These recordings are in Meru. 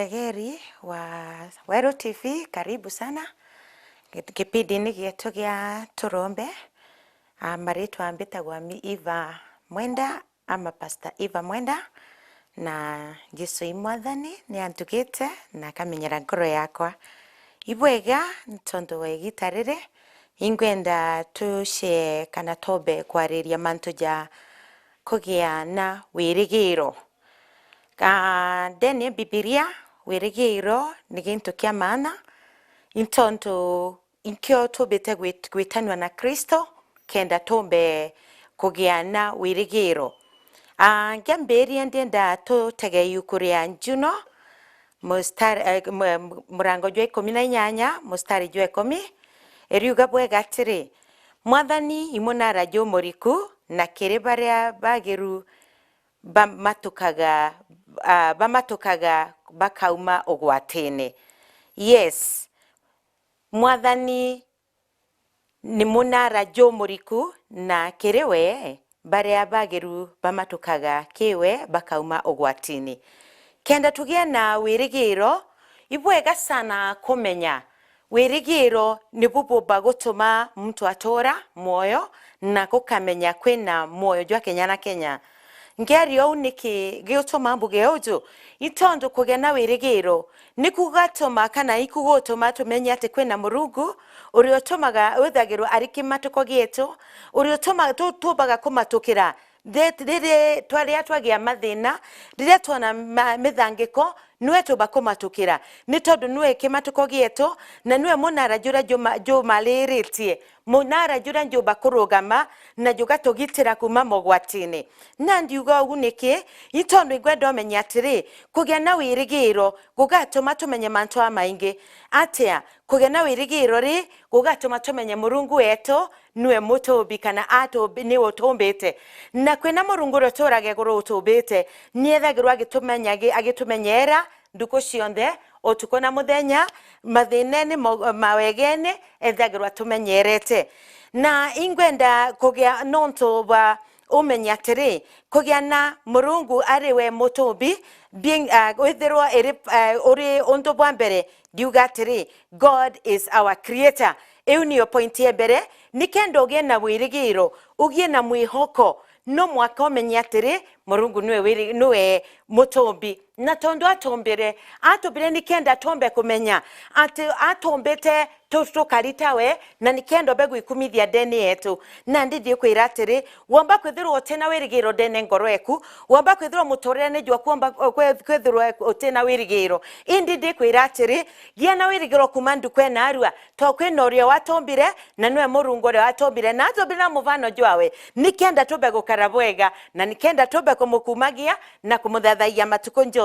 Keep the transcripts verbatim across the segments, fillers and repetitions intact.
Tegeri wa Weru T V, karibu sana. Kipindi-ini gietu gia Turombe. Ah, maritwa mbitagwa mi Eva Mwenda, ama Pastor Eva Mwenda, na Jesu i Mwathani ni antugite na akamenyera ngoro yakwa. Ibwega, ni tondu wa igita riri, ingwenda tushare kana twombe kwariria mantu ja kugia na wirigiro. Ah, ndene ya Bibilia, wirigiro ni gintu kia maana, ni tondu inkio tumbite gwit-, gwitanua na Kristo, kenda tumbe kugia na wirigiro. Ah, nkiambiria ndienda tutege iuku ria Njuno, mustari, eh, mu-, murango jwa ikumi na inyanya, mustari jwa ikumi, iriuga bwega atiri, Mwathani i munara jumuriku, na kiri baria bagiru bamatukaga, ah, bamatukaga bakauma ugwatini. Yes, Mwathani ni munara jumuriku, na kiri we baria bagiru bamatukaga ki we bakauma ugwatini. Kenda tugie na wirigiro, ibwega sana kumenya wirigiro nibu bumba gutuma muntu atura mwoyo na gukamenya kwina mwoyo jwa kenya na kenya. Ngeria uu niki giutuma mbuge uju? Ni tondu kugia na wirigiro ni kugatuma kana ikugutuma tumenye ati kwina Murungu uria utumaga withagirwa ari kimatuko gietu, uria utuma-, tu-, tumbaga kumatukira Ri-, riri twa-, riria twagia mathina, riria twona ma-, mithangiko, niwe tumba kumatukira, ni tondu niwe kimatuko gietu, na niwe munara juria juma-, jumaliritie, munara juria njumba kurugama na jugatugitira kuuma mogwatini. Na ndiuga ugu niki? Ni tondu ingwenda umenye atiri, kugia na wirigiro gugatuma tumenye mantu jamaingi. Atia? Kugia na wirigiro ri, gugatuma tumenye Murungu wetu niwe mutumbi kana atumbi-, niwe utumbite. Na kwina Murungu uria uturaga iguru utumbite, ni ethagirwa agitumenya-, agi-, agitumenyera ntuku cionthe, utuku na muthenya, mathinene, mo-, mawegene, ethagirwa atumenyerete. Na ingwenda kugia nontu bwa umenye atiri, kugia na Murungu ari we mutumbi, being, ah, withirwa iri, ah, uri untu bwa mbere, ndiuga atiri, God is our creator. Iu niyo point ya mbere, nikenda ugie na wirigiro, ugie na mwihoko, no mwaka umenye atiri, Murungu niwe wiri-, niwe mutumbi. Na tondu atumbire, atumbire nikenda tumbe kumenya ati atumbite tu-, tukari tawe, na nikenda umbe gwikumithia ndene yetu. Na ndithii kwira atiri, womba kwithirwa utina wirigiro ndene ngoro eku, womba kwithirwa muturirene jwaku womba, kwe-, kwithirwa utina wirigiro. Indi ndikwira atiri, gia na wirigiro kuuma nduku ena arua, to kwina uria watumbire, na niwe Murungu uria watumbire, na atumbire na mufano jwawe, nikenda tumbe gukara bwega, na nikenda tumbe kumukumagia na kumuthathaiya matuku jonthe.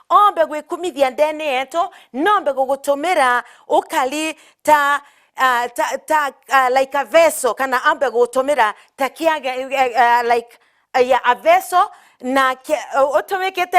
Ombe gwikumithia ndene yetu, nombe gugutumira ukari ta, ah, ta, ta, ah, like a vessel, kana ambe gugutumira ta kiage, eh, eh, like, ya a vessel, na ke-, utumikite,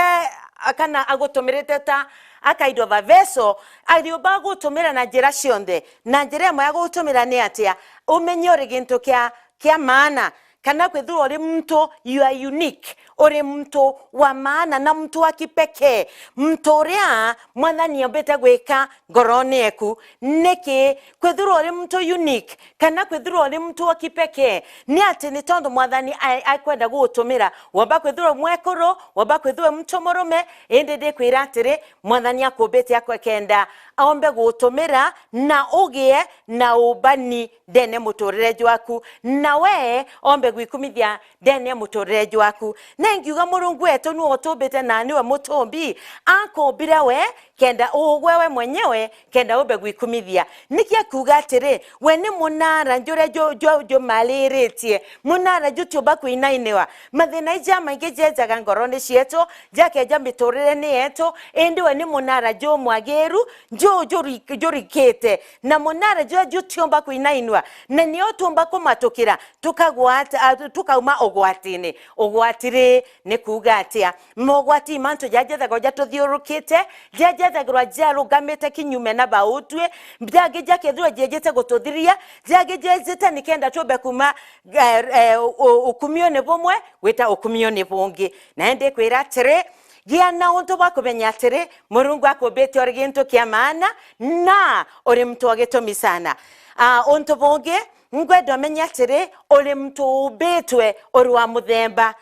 kana agutumirite ta a kind of a vessel, ariumba gutumira na njira cionthe. Na njira imwe ya gutumira ni atia? Umenye uri gintu kia, kia maana, kana kwithirwa uri muntu, you are unique, uri muntu wa maana na muntu wa kipekee, muntu uria Mwathani ombite gwika ngorone eku. Niki? Kwithirwa uri muntu unique, kana kwithirwa uri muntu wa kipekee, ni ati ni tondu Mwathani ai-, aikwenda gugutumira. Womba kwithirwa mwekuru, womba kwithirwa muntu murume, indi ndikwira atiri, Mwathani akumbite akwe kenda aombe gugutumira na ugie na ubani ndene muturire jwaku, na we ombe gwikumithia ndene ya muturire jwaku. Na ingiuga Murungu wetu niwe utumbite na niwe mutumbi, akumbire we kenda ugwe we mwenyewe, kenda umbe gwikumithia. Niki akuuga atiri, we ni munara juria ju-, ju-, jumaliritie, munara jutiumba kwinainwa. Mathina ija jamaingi jejaga ngorone cietu, jakeja miturirene yetu, indi we ni munara jumwagiru, ju-, juri-, jurikite, na munara juria jutiumba kwinainwa, na nio tuumba kumatukira, tukagwata, a, tukauma ugwatini. Ugwati ri, ni kuuga atia? Mogwati i mantu jaria jethagirwa jatuthiurukite, jaria jethagirwa jarugamite kinyume na bautwi, jangi jakethirwa jiejite gututhiria, jangi jiejite nikenda tuumbe kuuma, eh, eh, u-, u-, ukumione bumwe gwita ukumione bungi. Na ndikwira atiri, Gia na untu bwa kumenya atiri, Murungu akumbite uri gintu kia maana, na uri muntu wa gitumi sana. Ah, untu bungi, ngwenda umenye atiri, uri muntu umbitwe uri wa muthemba.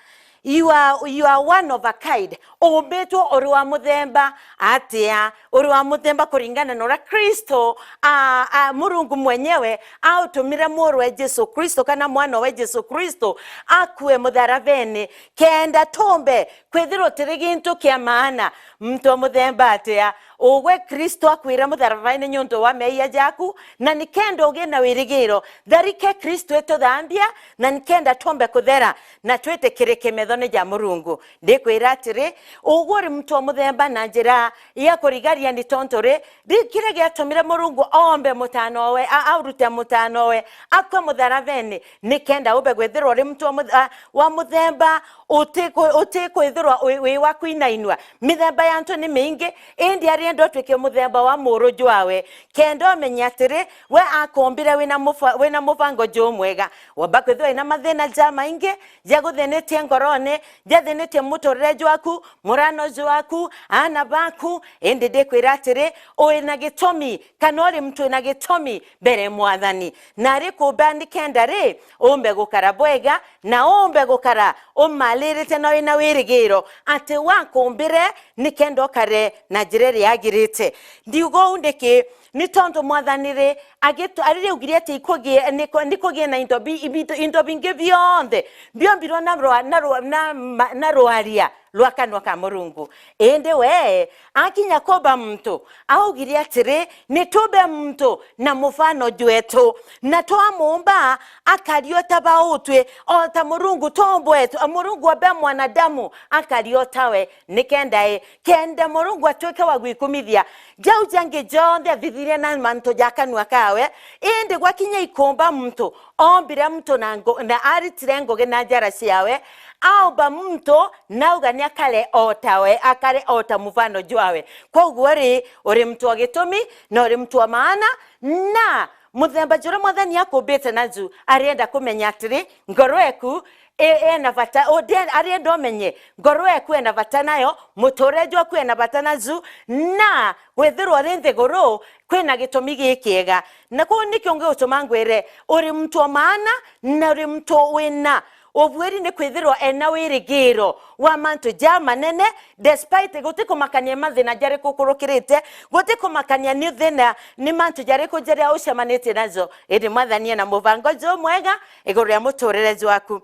You are, you are one of a kind. Umbitwe uri wa muthemba atia? Uri wa muthemba kuringana na uria Kristo, a, a, Murungu mwenyewe autumire murwe Jesu Kristo, kana mwana we Jesu Kristo, akue mutharabene, kenda tumbe kwithirwa tiri gintu kia maana. Muntu wa muthemba atia? Ugwe Kristo akwira mutharabaine niuntu wa meeyia jaku, na nikenda ugie na wirigiro. Tharike Kristo ituthambia, na nikenda twombe kuthera na twitikirike methone ja Murungu. Ndikwira atiri, ugwe uri muntu wa muthemba na njira ya kurigaria, ni tontu ri, ri-, kiria giatumire Murungu oombe mutanowe, a-, aurute mutanowe, akue mutharabene, nikenda umbe kwithirwa uri muntu wa muth-, a, wa muthemba utiku-, utikwithirwa wi, wi wa kwinainua. Mithemba ya antu ni miingi, indi arienda utwike muthemba wa muru jwawe, kenda umenye atiri, we akumbire wina mufa-, wina mubango jumwega. Wamba kwithirwa wina mathina jamaingi, jaguthinitie ngorone, jathinitie muturire jwaku, murano jwaku, aana baku, indi ndikwira atiri, wina gitumi, kana uri muntu wina gitumi mbere ya Mwathani. Na ari kumba nikenda ri, umbe gukara bwega, na umbe gukara umalirite na wina wirigiro ati wakumbire nikenda ukare na njira iria yagirite. Ndiuga uu niki? Ni tontu Mwathani ri, agitu-, aririaugire ati ikugie-, niku-, nikugie na into bi-, ibito-, into bingi bionthe biombirwe na rwa-, na rwa-, na ma-, na rwaria rwa kanua ka Murungu. Indi we akinya kumba muntu, augire atiri, nitumbe muntu na mufano jwetu, na twamumba akari o ta bautwi, o ta Murungu tumbwetu, Murungu ombe mwanadamu akari o tawe, nikenda i, kenda Murungu atwike wa gwikumithia. Jau jangi jonthe athithirie na mantu ja kanua kawe, indi gwakinya ikumba muntu, ombire muntu na ngo-, na aritire ngugi na njara ciawe, aumba muntu, nauga ni akare o tawe, akare o ta mufano jwawe. Kwoguo ri, uri muntu wa gitumi, na uri muntu wa maana, na muthemba juria Mwathani akumbite naju, arienda kumenya atiri, ngoro eku i-, ena bata, o-, de-, arienda umenye, ngoro eku ena bata nayo, muturire jwaku ena bata naju, na gwithirwa uri nthiguru, kwina gitumi gikiega. Na kuu nikio ngigutuma ngwire, uri muntu wa maana, na uri muntu wina ubuiri ni kwithirwa ena wirigiro wa mantu jamanene, despite gutikumakania mathina jariku ukurukirite, gutikumakania ni thina, ni mantu jariku jaria ucemanitie najo, indi Mwathani ena mubango jumwega iguru ria muturire jwaku.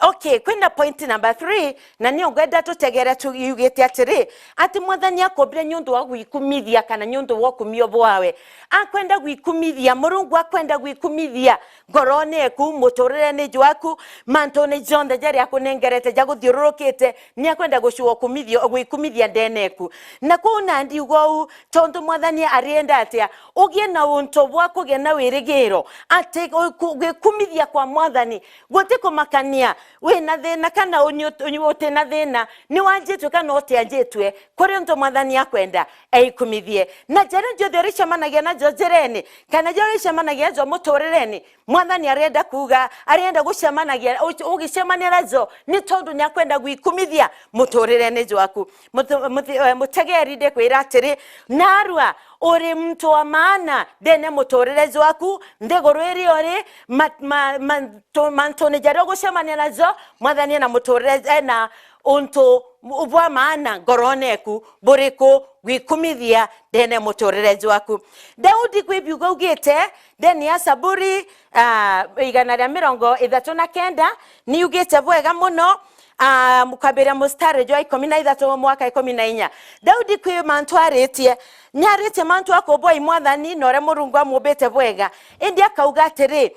Okay, kwina point number three, na nio ngwenda tutegere tu-, yugite atiri, ati Mwathani akumbire niuntu wa gwikumithia kana niuntu wa ukumio bwawe. Akwenda gwikumithia, Murungu akwenda gwikumithia ngorone eku, muturirene jwaku, mantune jonthe jaria akunengerete jaguthiururukite, ni akwenda gucua ukumithio-, gwikumithia ndene eku. Na kuu na ndiuga uu, tontu Mwathani arienda atia? Ugie na untu bwa kugia na wirigiro ati gu-, gu-, gwikumithia kwa Mwathani gutikumakania wina thina kana uni-, uni-, utina thina, ni wanjitwe kana utianjitwe, kuri untu Mwathani akwenda eikumithie. Na jaria jonthe uricemanagia najo njirene, kana jaria uricemanagia najo muturirene, Mwathani arienda kuuga, arienda gucemanagia, u-, ugicemania najo, ni tondu ni akwenda gwikumithia muturirene jwaku. Mutu-, muti-, eh, mutegeri, ndikwira atiri, narua uri muntu wa maana ndene muturire jwaku, nthiguru iria uri, ma-, ma-, mantu-, mantune jaria ugucemania najo, Mwathani ena muturire, ena untu bwa maana ngorone eku buriku gwikumithia ndene muturire jwaku. Daudi kwi biugo augite ndene ya Saburi, ah, igana ria mirongo ithatu na kenda, ni yugite bwega muno, ah, mukambiria mustari jwa ikumi na ithatu mwaka ikumi na inya. Daudi kwi mantu aritie, ni aritie mantu akumbwa i Mwathani na uria Murungu amumbite bwega. Indi akauga atiri,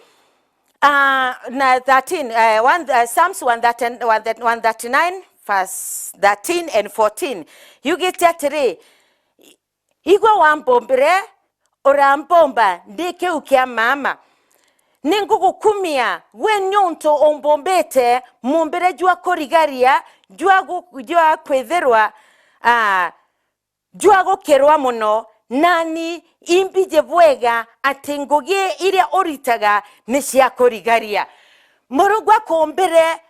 ah, na thirteen, eh, one, eh, Psalms one thirty, one thirty, one thirty-nine, verse thirteen and fourteen, yugite atiri, Igwe wambombire, urambomba ndi kiu kia mama. Ningugukumia gwe niuntu umbombite mumbire jwa kurigaria, jwa gu-, jwa kwithirwa, ah, jwa gukirwa muno, nani imbiji bwega ati ngugi iria uritaga ni cia kurigaria. Murungu akumbire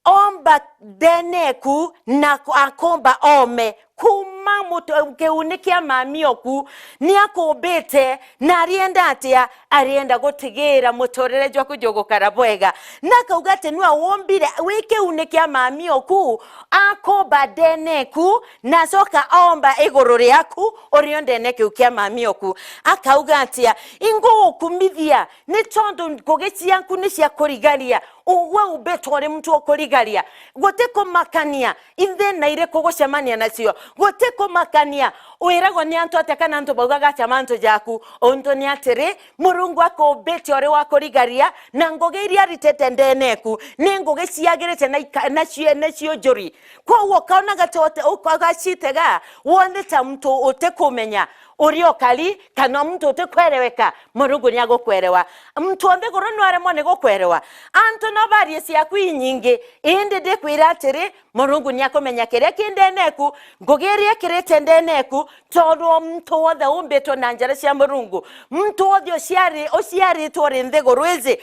omba ndeneku na ku-, akomba ome. Kuuma mutu-, kiuni kia mami oku, ni akumbite, na arienda atia? Arienda gutigira muturire jwaku jugukara bwega. Na akauga ati, nwe wombire wi kiuni kia mami oku, akomba ndeneku, na acoka omba iguru riaku, uri o ndene kiu kia mami oku. Akauga atia? Ingugukumithia, ni tondu ngugi ciaku ni cia kurigaria. Ugwe umbitwe uri muntu ukurigaria. Guti kumakania, i thina iriku gucemania nacio. Guti kumakania, wiragwa ni antu atia kana antu baugaga atia mantu jaku. Untu ni atiri, Murungu akumbite uri wa kurigaria, na ngugi iria aritite ndeneku, ni ngugi ciagirite na ika-, na cie-, na cio njuri. Kwoguo ukaonaga ta uti-, ukagacitega, wone ta muntu utikumenya uria ukari, kana muntu utikwereweka, Murungu ni agukwerewa. Muntu onthe iguru no aremwa ni gukwerewa. Antu no barie ciaku inyingi, indi ndikwira atiri, Murungu ni akumenya kiria ki ndeneku, ngugi iria ikirite ndeneku, tondu o muntu wothe umbitwe na njara cia Murungu. Muntu wothe uciari-, uciaritwe uri nthiguru iji,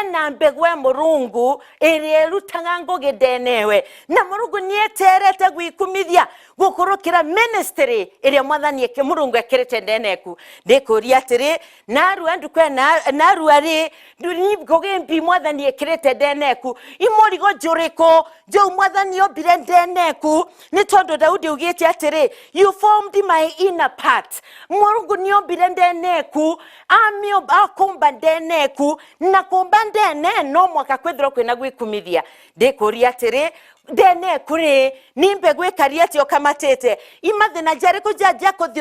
ena mbegu ya Murungu iria irutaga ngugi ndenewe. Na Murungu ni eterete gwikumithia gukurukira ministry iria Mwathani eke-, Murungu ekirite ndeneku. Ndikuria atiri, narua ndukwe na, narua ri, ndu-, ni ngugi mbi Mwathani ekirite ndeneku? I murigo juriku jau Mwathani ombire ndeneku? Ni tondu Daudi augite atiri, "You formed my inner part." Murungu ni ombire ndeneku, amio-, akumba ndeneku, na kumba ndene no mwaka kwithirwa kwina gwikumithia. Ndikuria atiri, ndeneku ri, ni mbegu ikari atia ukamatite? I mathina jariku ja-,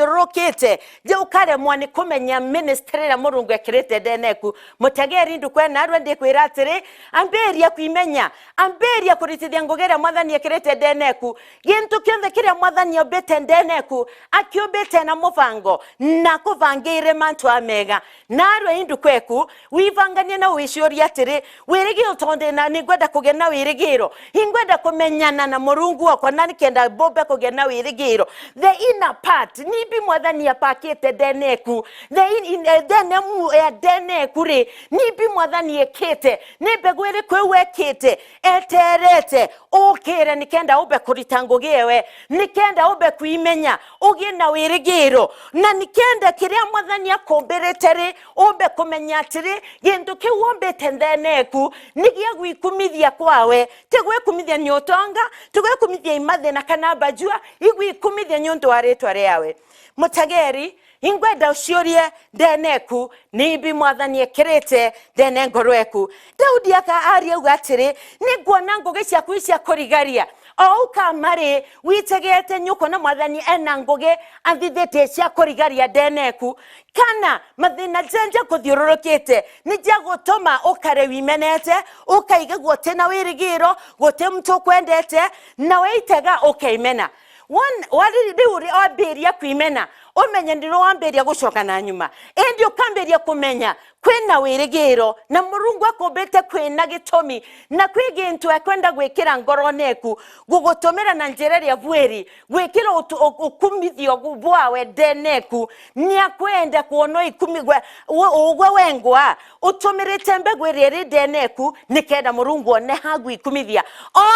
jakuthiururukite, ja ukaremwa ni kumenya ministry iria Murungu ekirite ndeneku? Mutegeri ndukwe narua ndikwira atiri, ambiria kwimenya, ambiria kuritithia ngugi iria Mwathani ekirite ndeneku. Gintu kionthe kiria Mwathani ombite ndeneku, akiumbite na mubango, na kubangire mantu amega. Narua indukweku, wibanganie na wiciuria atiri, wirigiro tondu na ningwenda kugia na wirigiro, ingwenda kumenyana na Murungu wakwa na nikenda mbumbe kugia na wirigiro. The inner part, ni mbi Mwathani apakite ndeneku? The in, in, eh, ndene mu-, ya ndeneku ri, ni mbi Mwathani ekite? Ni mbegu iriku iu ekite, eterete ukire nikenda umbe kurita ngugi ewe, nikenda umbe kwimenya, ugie na wirigiro, na nikenda kiria Mwathani akumbirite ri, umbe kumenya atiri, gintu kiu umbite ndeneku ni gia gwikumithia kwawe, ti gwikumithia ni utonga, ti gwikumithia i mathina kana mbajua, igwikumithia niuntu wa ritwa riawe. Mutegeri, ingwenda uciurie ndeneku, ni mbi Mwathani ekirite ndene ngoro eku? Daudi aka-, aria auga atiri, "Ninkwona ngugi ciaku cia kurigaria." O u kama ri, witegete nyuko na Mwathani ena ngugi athithitie cia kurigaria ndeneku? Kana mathina jenja kuthiururukite ni ja gutuma ukare wimenete, ukaigagua uti na wirigiro, guti muntu ukwendete, na weitega ukeimena? Won-, wari-, riu ri-, wambiria kwimena, umenye niro wambiria gucoka na nyuma. Indi ukambiria kumenya kwina wirigiro, na Murungu akumbite kwina gitumi, na kwi gintu ekwenda gwikira ngorone eku, gugutumira na njira iria bwiri, gwikira utu-, u-, ukumithio gu-, bwawe ndeneku. Ni akwenda kwona ikumi-, gwe-, u-, ugwe wengwa, utumirite mbegu iria iri ndeneku, nikenda Murungu one ha gwikumithia,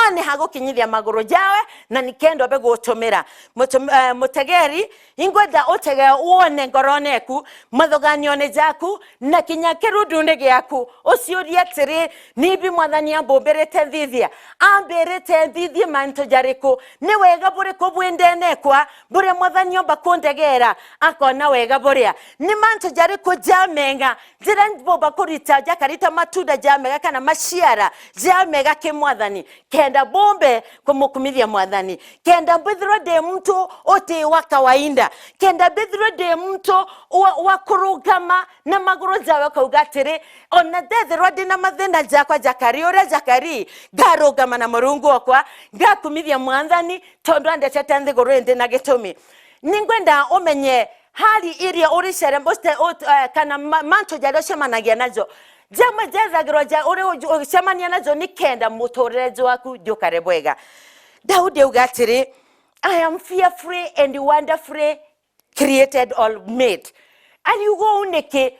one ha gukinyithia maguru jawe, na nikenda umbe gutumira. Mutum-, eh, mutegeri, ingwenda utege wone ngorone eku, mathuganione jaku, na kinya kirundune giaku, uciurie atiri, "Ni mbi Mwathani ambumbirite nthithia?" Ambirite nthithie mantu jariku? Ni wega buriku bwi ndenekwa buria Mwathani omba kundegera, akona wega buria? Ni mantu jariku jamega jira mbumba kurita, jakarita matunda jamega kana maciara jamega ki Mwathani, kenda mbumbe kumukumithia Mwathani, kenda mbithirwe ndi muntu uti wa kawaida, kenda mbithirwe ndi muntu wa, wa kurugama na maguru jawe, ukauga atiri, "Ona ndethirwa ndi na mathina jakwa jakari uria jakari, ngarugama na Murungu okwa, ngakumithia Mwathani, tondu andetete nthiguru indi na gitumi." Ningwenda umenye hali iria uricere-, uste-, ut-, eh, kana ma-, mantu jaria ucemanagia najo. Jamwe jethagirwa ja-, uri uju-, ucemania najo nikenda muturire jwaku jukare bwega. Daudi auga atiri, "I am fearfully and wonderfully created or made." Ariuga uu niki?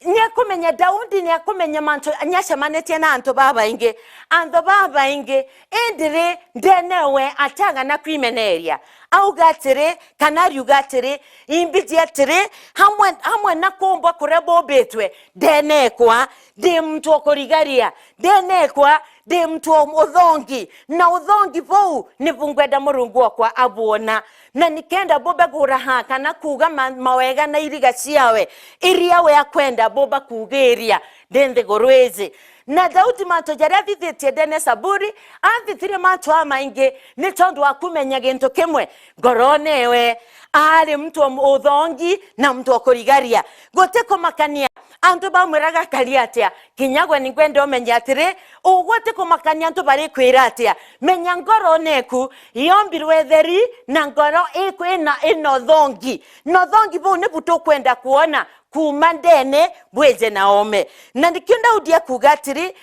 Niakumenya, Daudi niakumenya mantu, niacemanitie na antu babaingi, antu babaingi, indi ri, ndenewe atagana kwimeneria. Auga atiri, kana ariuga atiri, imbiji atiri, hamwe, hamwe na kumbwa kuria bumbitwe, ndenekwa ndi muntu o kurigaria, ndenekwa ndi muntu o uthongi, na uthongi buu nibu ngwenda Murungu okwa abwona. Na nikenda bube kuraha kana kuuga ma-, mawega na iriga ciawe, iria we akwenda bube kuugiria ndi nthiguru iji. Na Daudi mantu jaria athithitie ndene Saburi, athithirie mantu amaingi ni tondu wa kumenya gintu kimwe, ngorone we aari muntu o-, uthongi na muntu o kurigaria. Guti kumakania antu bamwiraga akari atia, kinya gwe ni ngwenda umenye atiri, ugwe ti kumakania antu barikwira atia. Menya ngorone eku yombirwe itheri na ngoro iku ina, ina uthongi. Na uthongi buu nibu tukwenda kwona kuuma ndene bwije na oome. Na nikio Daudi akuuga atiri,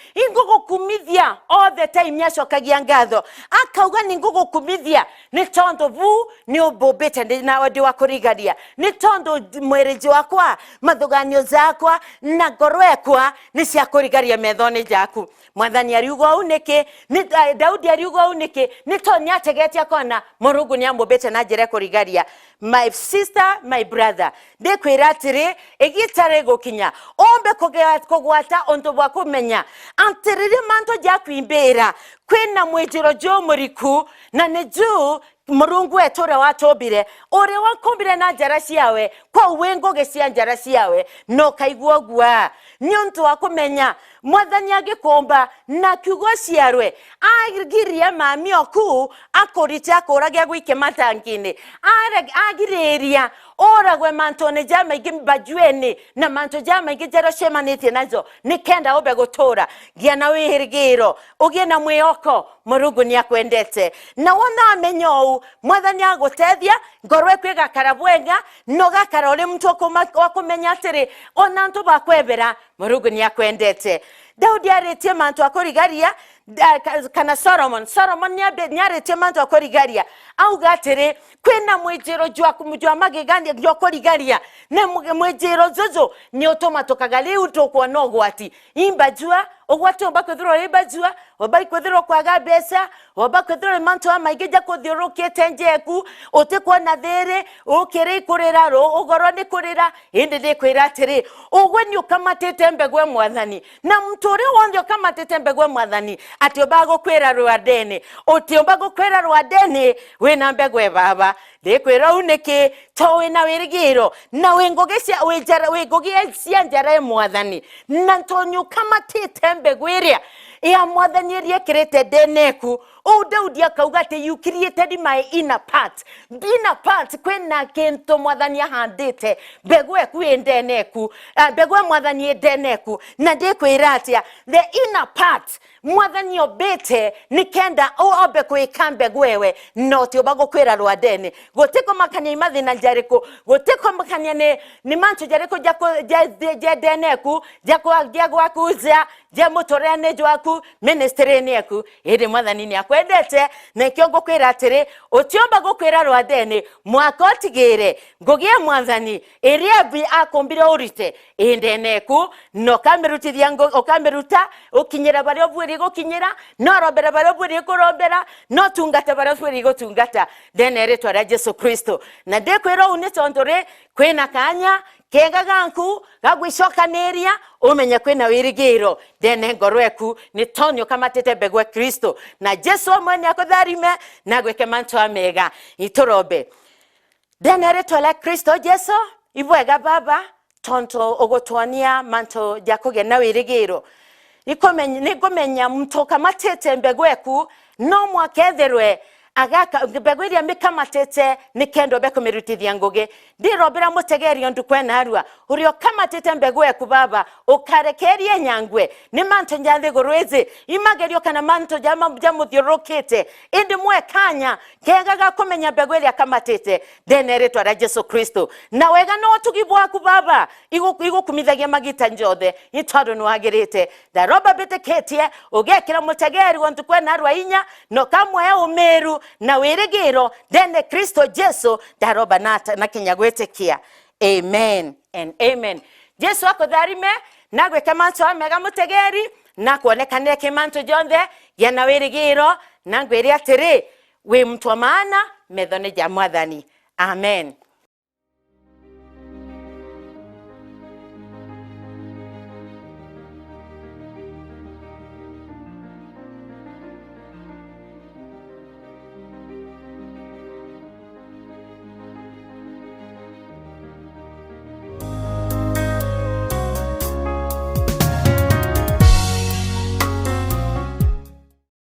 ingugukumithia all the time, niacokagia ngatho. Akauga, ningugukumithia ni tondu buu ni umbumbite ndi, na ndi wa kurigaria. Ni tondu mwiri jwakwa, mathuganio jakwa, na ngoro ekwa ni cia kurigaria methone jaku. Mwathani ariuga uu niki? Ni, eh, Daudi ariuga uu niki? Ni tondu niategetie akona Murungu niambumbite na njira ikurigaria. My sister, my brother, ndikwira atiri, igiita rigukinya, umbe kugea-, kugwata untu bwa kumenya ati riria mantu jakwimbira, kwina mwijiro jumuriku, na ni ju Murungu wetu uria watumbire, uria wakumbire na njara ciawe, kwou wi ngugi cia njara ciawe, na ukaigua ugua. Niuntu wa kumenya, Mwathani agikumba, na kiugo ciarwe, agiria mami oku, akurite akurage agwike matangini. Are-, agiriria uragwe mantune jamaingi mbajueni, na mantu jamaingi jaria ucemanitie najo, nikenda umbe gutura. Gia na wirigiro, ugie na mwihoko, Murungu niakwendete. Na wona amenya uu, Mwathani agutethia, ngoro eku igakara bwega, na ugakara uri muntu ukuma-, wa kumenya atiri, ona antu bakwebera, Murungu niakwendete. Daudi aritie mantu akurigaria, da-, ka-, kana Solomon. Solomon niambi-, niaritie mantu akurigaria. Auga atiri, kwina mwijiro jwa ku-, jwa magegania jwa kurigaria. Na mu-, mwijiro juju ni utuma tukaga riu tukwona ugwati. Imba jua, ugwati umba kwithirwa uri imba jua, umba kwithirwa kwaga mbeca, umba kwithirwa uri mantu jamaingi jakuthiurukite njeku, utikwona thiri, ukiri kurira ru-, ugoro ni kurira, indi ndikwira atiri, ugwe ni ukamatite mbegu e Mwathani, na muntu uria wonthe ukamatite mbegu e Mwathani, ati umba gukwira rwandene, uti umba gukwira rwandene wina mbegu e Baba. Ndikwira uu niki? To wina wirigiro, na wi ngugi cia, wi njara, wi ngugi cia njara e Mwathani, na ntonye ukamatite mbegu iria ya Mwathani iria ikirite ndene eku. Uu Daudi akauga ati, "You created my inner part." Inner part, kwina kintu Mwathani ahandite, mbegu eku i ndene eku, ah, mbegu e Mwathani i ndene eku, na ndikwira atia, the inner part, Mwathani ombite nikenda u-, ombe kwika mbegu ewe, no ti uba gukwira rwandene. Guti kumakania i mathina jariku, guti kumakania ni, ni mantu jariku ja ku-, ja, ja, ja ndene eku, ja kwa-, ja gwaku ja, ja muturene jwaku, ministry-ini eku. Indi Mwathani ni akwendete, na ikio ngukwira atiri, utiumba gukwira rwandene, mwaka utigire, ngugi e Mwathani, iria bi-, akumbire urite, i ndene eku, na ukamirutithia ngo-, ukamiruta, ukinyira baria ubwiri gukinyira, na urombere baria ubwiri kurombera, na utungate baria ubwiri gutungata, ndene ya ritwa ria Jesu Kristo. Na ndikwira uu ni tondu ri, kwina kanya kega ganku ga gwicokaniria, umenye kwina wirigiro ndene ngoro eku, ni tondu ukamatite mbegu e Kristo. Na Jesu amwe ni akutharime, na agwike mantu amega. Iturombe. Ndene ya ritwa ria Kristo Jesu, ibwega Baba, tontu ugutwonia mantu ja kugia na wirigiro. Ikumenya, nikumenya muntu ukamatite mbegu eku, no mwaka ethirwe agaka, mbegu iria mikamatite nikenda ube kumirutithia ngugi. Ndirombera mutegerio nduku e narua, uria ukamatite mbegu eku Baba, ukarekeria nyangue. Ni mantu ja nthiguru iji, imagerio kana mantu ja ma-, ja muthiurukite, indi mwe kanya kega ga kumenya mbegu iria akamatite, ndene ya ritwa ria Jesu Kristo. Na wega na utugi bwaku Baba, igu-, igukumithagia magita jonthe, ni tondu ni wagirite. Ndaromba mbitikitie, ugekira mutegeri wa ntuku e narua inya, na ukamwea umiru na wirigiro, ndene Kristo Jesu, ndaromba na ata-, na kinya gwitikia. Amen and amen. Jesu akutharime, na agwike mantu amega mutegeri, na akuonekanire ki mantu jonthe, gia na wirigiro, na ngwire atiri, wi muntu wa maana methone ja Mwathani. Amen.